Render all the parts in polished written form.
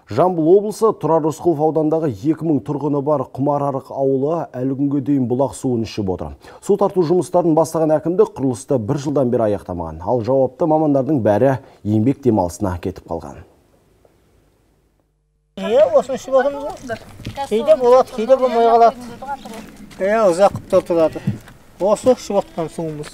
Жамбыл облысы Тұрар Рысқұлов аудандағы 2000 тұрғыны бар Құмарарық ауылы әлі күнге дейін бұлақ суын ішіп отыр. Су тарту жұмыстарын бастаған әкімдік құрылысты бір жылдан бері аяқтамаған. Ал жауапты мамандардың бәрі еңбек демалысына кетіп қалған. Осыны ішіп отырмыз ғой. Кейде болады, кейде болмай қалады. Ұзақ тұрады. Осы ішіп отқан суымыз.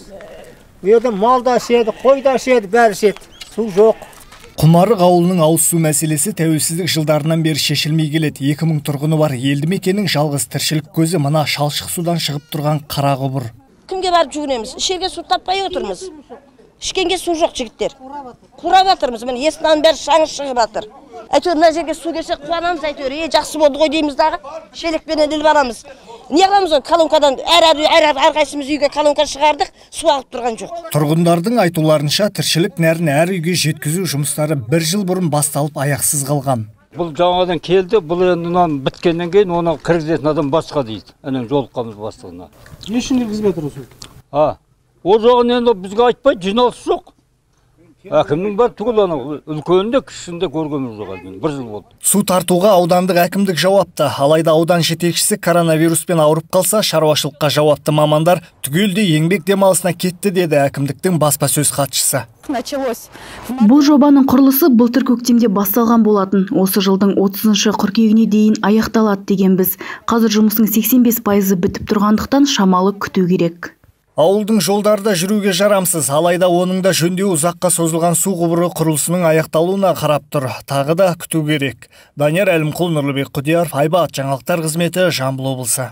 Бұл жерде мал да ішеді, қой да ішеді, бәрі ішеді. Су жоқ. Құмарық ауылының ауыз су мәселесі тәуелсіздік жылдарынан бері шешілмей келеді. 2000 тұрғыны бар елді мекеннің жалғыз тіршілік көзі мына шалшық судан шығып тұрған қара құбыр. Кімге барып жүгінеміз? Ішерге су таппай отырмыз. Ішкенге су жоқ, жігіттер. Қурап жатырмыз. Міне есіктің бәрі шаңы шығып жатыр. Әйтеуір мына жерге су келсе қуанамыз, әйтеуір. Жақсы болды ғой дейміз дағы. Шелекпенен іліп аламыз. Не қыламыз ғой? Колонкадан әрқайсымыз үйге колонка шығардық, су ағып тұрған жоқ. Тұрғындардың айтуларынша тіршілік нәрін әр үйге жеткізу жұмыстары бір жыл бұрын басталып аяқсыз қалған. Бұл жаңадан келді, бұл енді мынаны біткеннен кейін оны кіргізетін адам басқа дейді. Әнең жолыққанбыз бастығына. Не үшін кіргізбей тұр осы? Ол жағын енді бізге айтпайды, жиналыс жоқ. Әкімнің бәрі түгел анау, үлкенін де кішісін де көргеніміз жоқ әлі, бір жыл болды. Су тартуға аудандық әкімдік жауапты. Алайда аудан жетекшісі коронавируспен ауырып қалса, шаруашылыққа жауапты мамандар түгелдей еңбек демалысына кетті деді әкімдіктің баспасөз хатшысы. Бұл жобаның құрылысы былтыр көктемде басталған болатын. Осы жылдың 30 қыркүйегіне дейін аяқталады деген біз. Қазір жұмыстың 85% бітіп тұрғандықтан шамалы күту керек. Ауылдың жолдары да жүруге жарамсыз, алайда оның да жөндеу ұзаққа созылған су құбыры құрылысының аяқталуына қарап тұр. Тағы да күту керек. Данияр Әлімқұл, Нұрлыбек Құдияров, Айбат жаңалықтар қызметі, Жамбыл облысы.